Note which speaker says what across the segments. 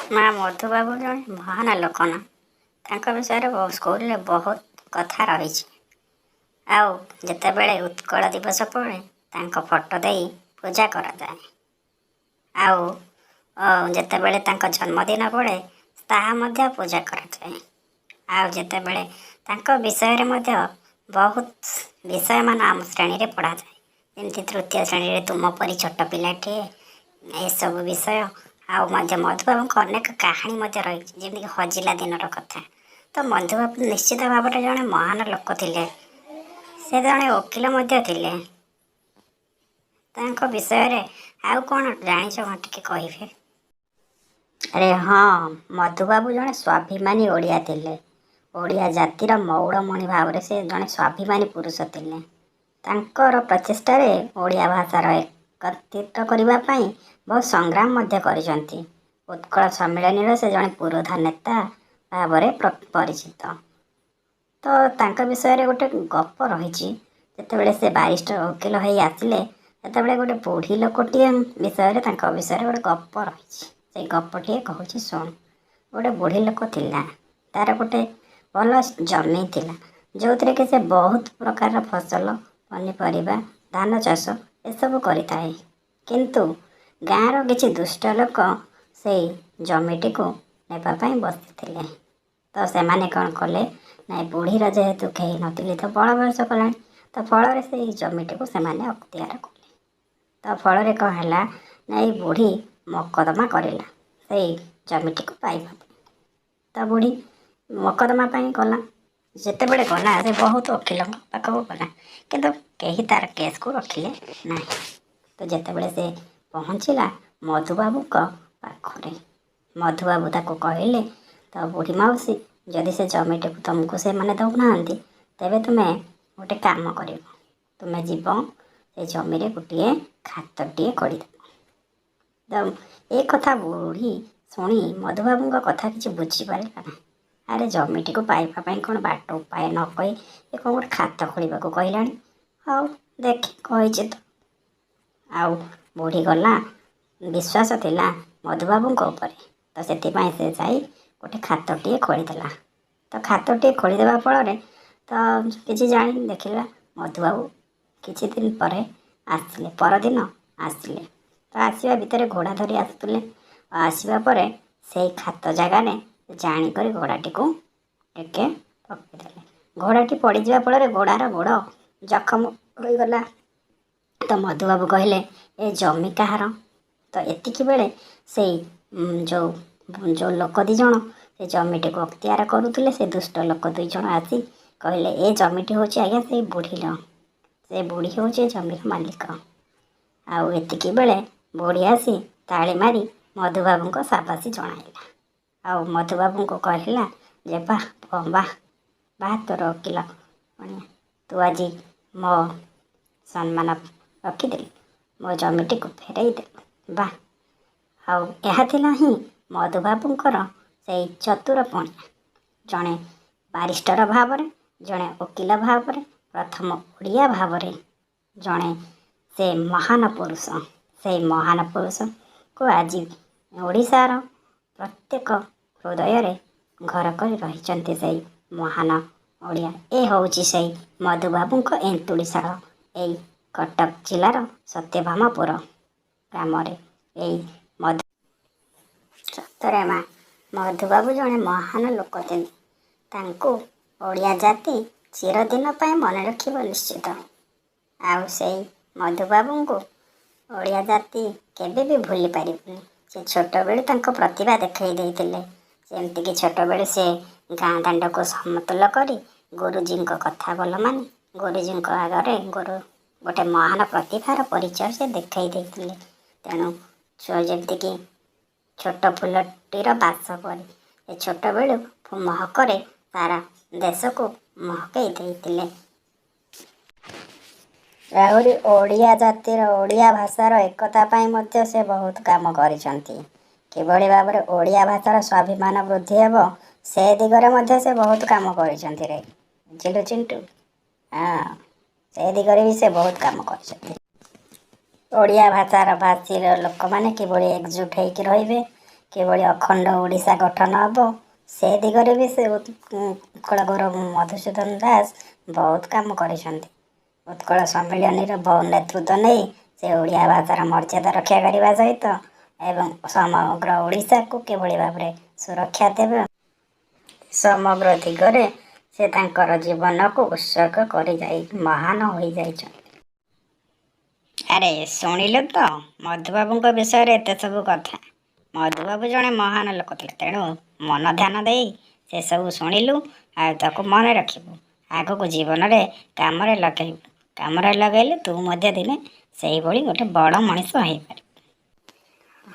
Speaker 1: ମା, ମଧୁବାବୁ ଜଣେ ମହାନ ଲୋକ ନା? ତାଙ୍କ ବିଷୟରେ ସ୍କୁଲରେ ବହୁତ କଥା ରହିଛି। ଆଉ ଯେତେବେଳେ ଉତ୍କଳ ଦିବସ ପଡ଼େ, ତାଙ୍କ ଫଟୋ ଦେଇ ପୂଜା କରାଯାଏ। ଆଉ ଯେତେବେଳେ ତାଙ୍କ ଜନ୍ମଦିନ ପଡ଼େ, ତାହା ମଧ୍ୟ ପୂଜା କରାଯାଏ। ଆଉ ଯେତେବେଳେ ତାଙ୍କ ବିଷୟରେ ମଧ୍ୟ ବହୁତ ବିଷୟମାନ ଆମ ଶ୍ରେଣୀରେ ପଢ଼ାଯାଏ, ଯେମିତି ତୃତୀୟ ଶ୍ରେଣୀରେ ତୁମ ପରି ଛୋଟ ପିଲାଟିଏ, ଏସବୁ ବିଷୟ। ଆଉ ମଧ୍ୟ ମଧୁବାବୁଙ୍କ ଅନେକ କାହାଣୀ ମଧ୍ୟ ରହିଛି, ଯେମିତିକି ହଜିଲା ଦିନର କଥା। ତ ମଧୁବାବୁ ନିଶ୍ଚିତ ଭାବରେ ଜଣେ ମହାନ ଲୋକ ଥିଲେ। ସେ ଜଣେ ଓକିଲ ମଧ୍ୟ ଥିଲେ। ତାଙ୍କ ବିଷୟରେ ଆଉ କ'ଣ ଜାଣିଛ ଟିକେ କହିବେ? ଆରେ ହଁ, ମଧୁବାବୁ ଜଣେ ସ୍ୱାଭିମାନୀ ଓଡ଼ିଆ ଥିଲେ। ଓଡ଼ିଆ ଜାତିର ମଉଡ଼ମଣି ଭାବରେ ସେ ଜଣେ ସ୍ୱାଭିମାନୀ ପୁରୁଷ ଥିଲେ। ତାଙ୍କର ପ୍ରଚେଷ୍ଟାରେ ଓଡ଼ିଆ ଭାଷାର ଏକତ୍ରିତ କରିବା ପାଇଁ ବହୁତ ସଂଗ୍ରାମ ମଧ୍ୟ କରିଛନ୍ତି। ଉତ୍କଳ ସମ୍ମିଳନୀର ସେ ଜଣେ ପୁରୋଧା ନେତା ଭାବରେ ପରିଚିତ। ତ ତାଙ୍କ ବିଷୟରେ ଗୋଟେ ଗପ ରହିଛି। ଯେତେବେଳେ ସେ ବାରିଷ୍ଟର ଓକିଲ ହେଇ ଆସିଲେ, ସେତେବେଳେ ଗୋଟେ ବୁଢ଼ୀ ଲୋକଟିଏ ବିଷୟରେ, ତାଙ୍କ ବିଷୟରେ ଗୋଟେ ଗପ ରହିଛି। ସେଇ ଗପଟିଏ କହୁଛି, ଶୁଣ। ଗୋଟେ ବୁଢ଼ୀ ଲୋକ ଥିଲା। ତାର ଗୋଟେ ଭଲ ଜମି ଥିଲା, ଯେଉଁଥିରେ କି ସେ ବହୁତ ପ୍ରକାରର ଫସଲ, ପନିପରିବା, ଧାନ ଚାଷ ଏସବୁ କରିଥାଏ। କିନ୍ତୁ ଗାଁର କିଛି ଦୁଷ୍ଟ ଲୋକ ସେଇ ଜମିଟିକୁ ନେବା ପାଇଁ ବସିଥିଲେ। ତ ସେମାନେ କ'ଣ କଲେ ନା, ଏ ବୁଢ଼ୀର ଯେହେତୁ କେହି ନଥିଲେ, ତ ବଳ ବୟସ କଲାଣି, ତ ଫଳରେ ସେଇ ଜମିଟିକୁ ସେମାନେ ଅକ୍ତିଆର କଲେ। ତ ଫଳରେ କ'ଣ ହେଲା ନା, ଏଇ ବୁଢ଼ୀ ମକଦ୍ଦମା କରିଲା ସେଇ ଜମିଟିକୁ ପାଇବା ପାଇଁ। ତ ବୁଢ଼ୀ ମକଦ୍ଦମା ପାଇଁ ଗଲା। ଯେତେବେଳେ ଗଲା, ସେ ବହୁତ ଓକିଲଙ୍କ ପାଖକୁ ଗଲା, କିନ୍ତୁ କେହି ତାର କେସ୍କୁ ରଖିଲେ ନାହିଁ। ତ ଯେତେବେଳେ ସେ ପହଞ୍ଚିଲା ମଧୁବାବୁଙ୍କ ପାଖରେ, ମଧୁବାବୁ ତାକୁ କହିଲେ, ତ ବୁଢ଼ୀ ମାଉସୀ, ଯଦି ସେ ଜମିଟିକୁ ତୁମକୁ ସେମାନେ ଦେଉନାହାନ୍ତି, ତେବେ ତୁମେ ଗୋଟେ କାମ କରିବ। ତୁମେ ଯିବ, ସେ ଜମିରେ ଗୋଟିଏ ଖାତଟିଏ ଖୋଳିଦେବ। ତ ଏ କଥା ବୁଢ଼ୀ ଶୁଣି ମଧୁବାବୁଙ୍କ କଥା କିଛି ବୁଝିପାରିଲା ନାହିଁ। ଆରେ, ଜମିଟିକୁ ପାଇବା ପାଇଁ କ'ଣ ବାଟ ଉପାୟ ନ କହି ଏ କ'ଣ ଗୋଟେ ଖାତ ଖୋଳିବାକୁ କହିଲାଣି? ହଉ ଦେଖି, କହିଛି ତ। ଆଉ ବୁଢ଼ୀ ଗଲା। ବିଶ୍ୱାସ ଥିଲା ମଧୁବାବୁଙ୍କ ଉପରେ, ତ ସେଥିପାଇଁ ସେ ଯାଇ ଗୋଟେ ଖାତଟିଏ ଖୋଳିଦେଲା। ତ ଖାତଟିଏ ଖୋଳିଦେବା ଫଳରେ ତ କିଛି ଜାଣି ଦେଖିଲା, ମଧୁବାବୁ କିଛି ଦିନ ପରେ ଆସିଲେ। ପରଦିନ ଆସିଲେ। ତ ଆସିବା ଭିତରେ ଘୋଡ଼ା ଧରି ଆସୁଥିଲେ। ଆଉ ଆସିବା ପରେ ସେଇ ଖାତ ଜାଗାରେ ଜାଣିକରି ଘୋଡ଼ାଟିକୁ ଟିକେ ପକାଇଦେଲେ। ଘୋଡ଼ାଟି ପଡ଼ିଯିବା ଫଳରେ ଘୋଡ଼ାର ଗୋଡ଼ ଜଖମ ହୋଇଗଲା। ତ ମଧୁବାବୁ କହିଲେ, ଏ ଜମି କାହାର? ତ ଏତିକି ବେଳେ ସେଇ ଯେଉଁ ଯେଉଁ ଲୋକ ଦୁଇ ଜଣ ସେ ଜମିଟିକୁ ଅକ୍ତିଆର କରୁଥିଲେ, ସେ ଦୁଷ୍ଟ ଲୋକ ଦୁଇ ଜଣ ଆସି କହିଲେ, ଏ ଜମିଟି ହେଉଛି ଆଜ୍ଞା ସେଇ ବୁଢ଼ୀର, ସେ ବୁଢ଼ୀ ହେଉଛି ଏ ଜମିର ମାଲିକ। ଆଉ ଏତିକି ବେଳେ ବୁଢ଼ୀ ଆସି ତାଳି ମାରି ମଧୁବାବୁଙ୍କ ସାବାସୀ ଜଣାଇଲା ଆଉ ମଧୁବାବୁଙ୍କୁ କହିଲା ଯେ ବାଃ ବାଃ ବାଃ, ତୋର ଓକିଲ ପଣିଆ, ତୁ ଆଜି ମୋ ସମ୍ମାନ ରଖିଦେଲୁ, ମୋ ଜମିଟିକୁ ଫେରାଇ ଦେଲୁ, ବାଃ। ଆଉ ଏହା ଥିଲା ହିଁ ମଧୁବାବୁଙ୍କର ସେଇ ଚତୁର ପଣିଆ। ଜଣେ ବାରିଷ୍ଟର ଭାବରେ, ଜଣେ ଓକିଲ ଭାବରେ, ପ୍ରଥମ ଓଡ଼ିଆ ଭାବରେ ଜଣେ ସେ ମହାନ ପୁରୁଷ। ସେଇ ମହାନ ପୁରୁଷକୁ ଆଜି ଓଡ଼ିଶାର ପ୍ରତ୍ୟେକ ହୃଦୟରେ ଘର କରି ରହିଛନ୍ତି ସେଇ ମହାନ ଓଡ଼ିଆ। ଏ ହେଉଛି ସେଇ ମଧୁବାବୁଙ୍କ ଏନ୍ତୁଡ଼ିଶାଳ, ଏଇ କଟକ ଜିଲ୍ଲାର ସତ୍ୟଭାମାପୁର ଗ୍ରାମରେ ଏଇ ମଧୁ। ସତରେ ମା, ମଧୁବାବୁ ଜଣେ ମହାନ ଲୋକ ଥିଲେ। ତାଙ୍କୁ ଓଡ଼ିଆ ଜାତି ଚିରଦିନ ପାଇଁ ମନେ ରଖିବ ନିଶ୍ଚିତ। ଆଉ ସେଇ ମଧୁବାବୁଙ୍କୁ ଓଡ଼ିଆ ଜାତି କେବେ ବି ଭୁଲି ପାରିବନି। ସେ ଛୋଟବେଳୁ ତାଙ୍କ ପ୍ରତିଭା ଦେଖାଇ ଦେଇଥିଲେ। ଯେମିତିକି ଛୋଟବେଳୁ ସେ ଗାଁ ଦାଣ୍ଡକୁ ସମତୁଲ କରି ଗୁରୁଜୀଙ୍କ କଥା ଭଲ ମାନି, ଗୁରୁଜୀଙ୍କ ଆଗରେ ଗୁରୁ ଗୋଟେ ମହାନ ପ୍ରତିଭାର ପରିଚୟ ସେ ଦେଖାଇ ଦେଇଥିଲେ। ତେଣୁ ଯେମିତିକି ଛୋଟ ଫୁଲଟିର ବାସ ପରି ସେ ଛୋଟବେଳୁ ମହକରେ ସାରା ଦେଶକୁ ମହକେଇ ଦେଇଥିଲେ। ଆହୁରି ଓଡ଼ିଆ ଜାତିର, ଓଡ଼ିଆ ଭାଷାର ଏକତା ପାଇଁ ମଧ୍ୟ ସେ ବହୁତ କାମ କରିଛନ୍ତି। କିଭଳି ଭାବରେ ଓଡ଼ିଆ ଭାଷାର ସ୍ୱାଭିମାନ ବୃଦ୍ଧି ହେବ, ସେ ଦିଗରେ ମଧ୍ୟ ସେ ବହୁତ କାମ କରିଛନ୍ତି ରେ। ବୁଝିଲୁ ଚିଣ୍ଟୁ? ହଁ, ସେ ଦିଗରେ ବି ସେ ବହୁତ କାମ କରିଛନ୍ତି। ଓଡ଼ିଆ ଭାଷାର ଭାଷୀର ଲୋକମାନେ କିଭଳି ଏକଜୁଟ ହେଇକି ରହିବେ, କିଭଳି ଅଖଣ୍ଡ ଓଡ଼ିଶା ଗଠନ ହେବ, ସେ ଦିଗରେ ବି ସେ ଉତ୍କଳ ଗୌରବ ମଧୁସୂଦନ ଦାସ ବହୁତ କାମ କରିଛନ୍ତି। ଉତ୍କଳ ସମ୍ମିଳନୀର ବହୁ ନେତୃତ୍ୱ ନେଇ ସେ ଓଡ଼ିଆ ଭାଷାର ମର୍ଯ୍ୟାଦା ରକ୍ଷା କରିବା ସହିତ ଏବଂ ସମଗ୍ର ଓଡ଼ିଶାକୁ କିଭଳି ଭାବରେ ସୁରକ୍ଷା ଦେବେ, ସମଗ୍ର ଦିଗରେ ସେ ତାଙ୍କର ଜୀବନକୁ ଉତ୍ସର୍ଗ କରିଯାଇ ମହାନ ହୋଇଯାଇଛନ୍ତି। ଆରେ, ଶୁଣିଲୁ ତ ମଧୁବାବୁଙ୍କ ବିଷୟରେ ଏତେ ସବୁ କଥା। ମଧୁବାବୁ ଜଣେ ମହାନ ଲୋକ ଥିଲେ। ତେଣୁ ମନ ଧ୍ୟାନ ଦେଇ ସେସବୁ ଶୁଣିଲୁ ଆଉ ତାକୁ ମନେ ରଖିବୁ, ଆଗକୁ ଜୀବନରେ କାମରେ ଲଗାଇବୁ। କାମରେ ଲଗାଇଲେ ତୁ ମଧ୍ୟ ଦିନେ ସେଇଭଳି ଗୋଟେ ବଡ଼ ମଣିଷ ହେଇପାରିବୁ।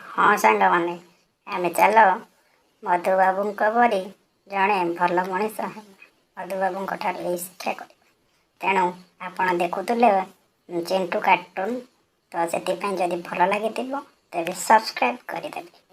Speaker 1: ହଁ ସାଙ୍ଗମାନେ, ଆମେ ଚାଲ ମଧୁବାବୁଙ୍କ ପରି ଜଣେ ଭଲ ମଣିଷ ହେବା, ମଧୁବାବୁଙ୍କ ଠାରୁ ଏଇ ଶିକ୍ଷା କରିବା। ତେଣୁ ଆପଣ ଦେଖୁଥିଲେ ଚିଣ୍ଟୁ କାର୍ଟୁନ୍ ତ, ସେଥିପାଇଁ ଯଦି ଭଲ ଲାଗିଥିବ ତେବେ ସବସ୍କ୍ରାଇବ୍ କରିଦେବେ।